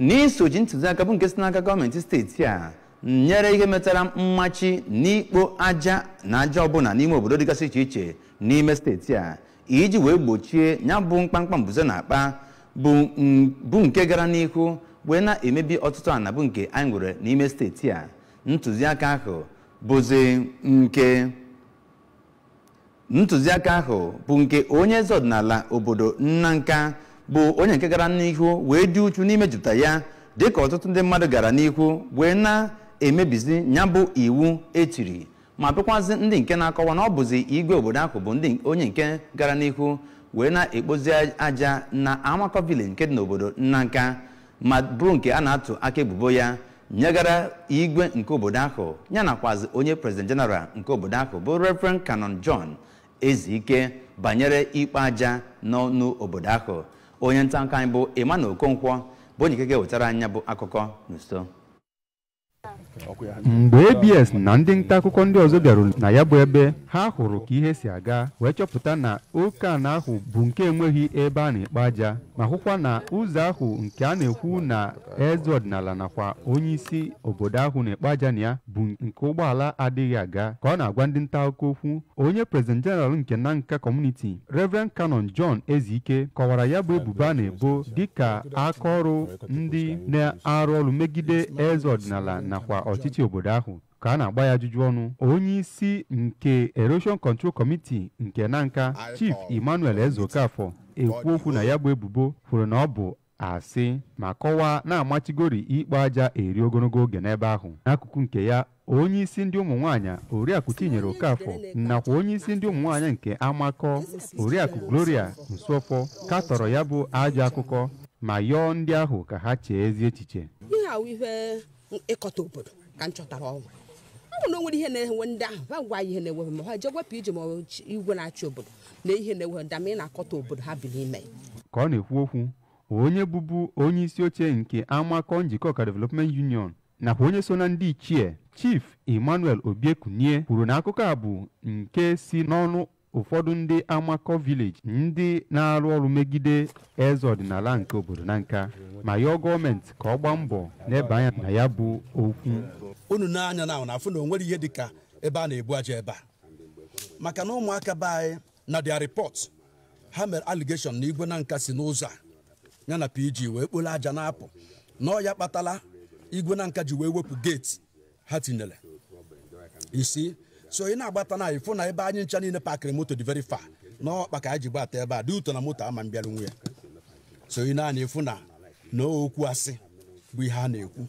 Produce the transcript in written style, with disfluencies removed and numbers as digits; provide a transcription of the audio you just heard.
N'isoji ntụziaka bụ nke si n'aka gọọmenti steeti a nyere ihe metara mmachi n'ikpo aja na aja ọbụla n'ime obodo dịgasị iche iche n'ime steeti a iji wee gbochie ya bụ mkpamkpa mbuze na akpa bụ nke gara n'ihu wee na-emebi ọtụtụ ana bụ nke anyị nwere n'ime steeti a. Ntụziaka ahụ bụzi nke ntụziaka ahụ bụ nke onye eze ọdịnala obodo Nnanka bụ onye nke gara n'ihu wee dị uchu n'imejupụta ya, dịka ọtụtụ ndị mmadụ gara n'ihu wee na-emebizi ya bụ iwu etiri, ma bụkwazị ndị nke na-akọwa na ọ bụzi igwe obodo ahụ bụ ndị onye nke gara n'ihu wee na-ekpozi aja na Amakọ Village nke dị n'obodo Nnanka, ma bụrụ nke a na-atụ aka ebubo ya nyegara igwe nke obodo ahụ ya nakwazi onye president general nke obodo ahụ bụ Reverend Canon John Ezike banyere ikpe aja n'ọnụ obodo ahụ. Onye nta akụkọ anyị bụ Emmanuel Okonkwo bụ onye nke ga-ewetara anyị bụ akụkọ n'uso. Mgbe ABS na ndị nta akụkọ ndị ọzọ bịaruru na ya bụ ebe, ha hụrụ ka ihe si aga wee chọpụta na oke ana ahụ bụ nke enweghị ebe a na-ekpo aja, ma hụkwa na ụzọ ahụ nke a na-ekwu na eze ọdịnala nakwa onye isi obodo ahụ na-ekpo aja na ya bụ nke ụgbọala adịghị aga. Ka ọ na-agwa ndị nta akụkọ okwu, onye president general nke Nanka Community, Reverend Canon John Ezike, kọwara ya bụ ebubo a na-ebo dịka aka ọrụ ndị na-arụ ọrụ megide eze ọdịnala nakwa ọchịchị obodo ahụ. Ka a na-agba ya ajụjụ ọnụ, onye isi nke Erosion Control Committee nke Nanka, Chief Emmanuel Ezeokafọ, ekwu okwu na ya bụ ebubo kwuru na ọ bụ asị, ma kọwaa na-amachigori ikpo aja eri ogologo oge n'ebe ahụ. N'akụkụ nke ya, onye isi ndị ụmụ nwaanyị Oriakụ Chinyere Okafọ nakwa onye isi ndị ụmụ nwaanyị nke Amakọ, Oriakụ Gloria Nsofo, katọrọ ya bụ ajọ akụkọ ma yọọ ndị ahụ ka ha chee ezi echiche. Ihe ahụ ihe ịkọta obodo ka m chọtara ọnwa ọ bụ na o nwere ihe na-enwe ndị ahụ ha gwa ihe na-enwe ma ha jee gwepụ ije ma igwe na-achị obodo na ihe na-enwe ndị ama ị na-akọta obodo ha bi n'ime. Ka ọ na-ekwu okwu, onye bụbu onye isi oche nke Amakọ Njikọka Development Union nakwa onye so na ndị ichie, Chief Emmanuel Obiekunie, kwuru na akụkọ a bụ nke si n'ọnụ ụfọdụ ndị Amakọ Village ndị na-arụ ọrụ megide eze ọdịnala nke obodo Nanka, ma yọọ gọọmenti ka ọ gbaa mbọ n'ebe anya na ya bụ okwu. Unu na-anya na afụ na o nwere ihe dịka ebe a na-ebu aja ebe a, maka na ụmụaka be anyị na their report ha mere allegation na igwe Nanka si n'ụzọ a ya na PG wee kpolo aja na-apụ, na ọ ya kpatala igwe Nanka ji wee wepụ geeti ha tinyere isi. So ị na-agbata na ịfụ na ebe anyị ncha niile pakịrị moto dị very far n'ọkpa ka anyị ji gbata ebe a dị ụtọ na moto ama mbịara nwe ya. So ị na-anya ịfụ na na okwu asị bụ ihe a na-ekwu.